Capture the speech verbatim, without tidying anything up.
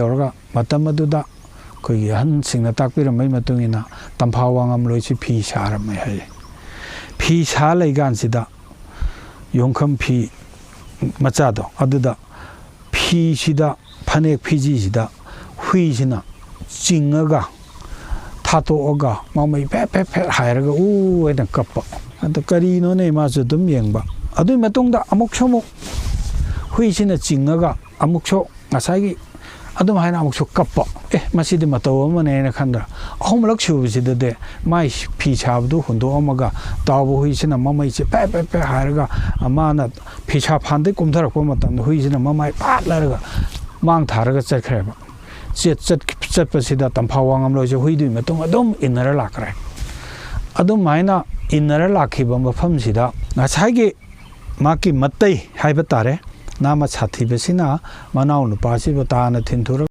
ꯌꯧꯔꯒ ꯃꯇꯝ ꯑꯗꯨꯗ ꯑꯩꯈꯣꯏꯒꯤ ꯑꯍꯟꯁꯤꯡꯅ ꯇꯥꯛꯄꯤꯔꯝꯕꯒꯤ ꯃꯇꯨꯡ ꯏꯟꯅ ꯇꯝꯐꯥ ꯋꯥꯉꯝꯂꯣꯏꯁꯤ ꯐꯤ ꯁꯥꯔꯝꯃꯦ ꯍꯥꯏꯌꯦ꯫ ꯐꯤ ꯁꯥ ꯂꯩꯀꯥꯟꯁꯤꯗ ꯌꯣꯡꯈꯝ ꯐꯤ ꯃꯆꯥꯗꯣ ꯑꯗꯨꯗ ꯐꯤꯁꯤꯗ, ꯐꯅꯦꯛ ꯐꯤꯖꯤꯁꯤꯗ ꯍꯨꯏꯁꯤꯅ ꯆꯤꯡꯉꯒ ꯊꯥꯠꯇꯣꯛꯑꯒ ꯃꯃꯩ ꯐꯦꯠ ꯐꯦꯠ ꯐꯦꯠ ꯍꯥꯏꯔꯒ ꯎ ꯍꯥꯏꯅ ꯀꯞꯄ꯫ ꯑꯗ ꯀꯔꯤꯅꯣꯅꯦ ꯃꯥꯁꯨ ꯑꯗꯨꯝ ꯌꯦꯡꯕ꯫ ꯑꯗꯨꯒꯤ ꯃꯇꯨꯡꯗ ꯑꯃꯨꯛꯁꯨ ꯑꯃꯨꯛ ꯍꯨꯏꯁꯤꯅ ꯆꯤꯡꯉꯒ ꯑꯃꯨꯛꯁꯨ ꯉꯁꯥꯏꯒꯤ ꯑꯗꯨꯝ ꯍꯥꯏꯅ ꯑꯃꯨꯛꯁꯨ ꯀꯞꯄ꯫ ꯑꯦ, ꯃꯁꯤꯗꯤ ꯃꯇꯧ ꯑꯃꯅꯦ ꯍꯥꯏꯅ ꯈꯟꯗ꯭ꯔꯥ? ꯑꯍꯨꯝꯂꯛ ꯁꯨꯕꯁꯤꯗꯗꯤ ꯃꯥꯏ ꯐꯤ ꯁꯥꯕꯗꯨ ꯍꯨꯟꯗꯣꯛꯑꯝꯃꯒ ꯇꯥꯎꯕ ꯍꯨꯏꯁꯤꯅ ꯃꯃꯩꯁꯦ ꯄꯦꯠ ꯄꯦꯠ ꯄꯦꯠ ꯍꯥꯏꯔꯒ ꯃꯥꯅ ꯐꯤꯁꯥ ꯐꯥꯟꯗꯩ ꯀꯨꯝꯊꯔꯛꯄ ꯃꯇꯝꯗ ꯍꯨꯏꯁꯤꯅ ꯃꯃꯥꯏ ꯄꯥꯠꯂꯔꯒ ꯃꯥꯡ ꯊꯥꯔꯒ ꯆꯠꯈ꯭ꯔꯦꯕ꯫ ꯆꯠ-, ꯆꯠ-, ꯆꯠꯄꯁꯤꯗ ꯇꯝꯐꯥ ꯋꯥꯉꯝꯂꯣꯏꯁꯦ ꯍꯨꯏꯗꯨꯒꯤ ꯃꯇꯨꯡ ꯑꯗꯨꯝ ꯏꯟꯅꯔ ꯂꯥꯛꯈ꯭ꯔꯦ꯫ ꯑꯗꯨꯃꯥꯏꯅ ꯏꯟꯅꯔ ꯂꯥꯛꯈꯤꯕ ꯃꯐꯝꯁꯤꯗ ꯉꯁꯥꯏꯒꯤ ꯃꯍꯥꯛꯀꯤ ꯃꯇꯩ ꯍꯥꯏꯕ ꯇꯥꯔꯦ, ꯅꯥꯃ ꯁꯥꯊꯤꯕꯁꯤꯅ ꯃꯅꯥꯎ ꯅꯨꯄꯥꯁꯤꯕꯨ ꯇꯥꯅ ꯊꯤꯟꯊꯣꯔꯛ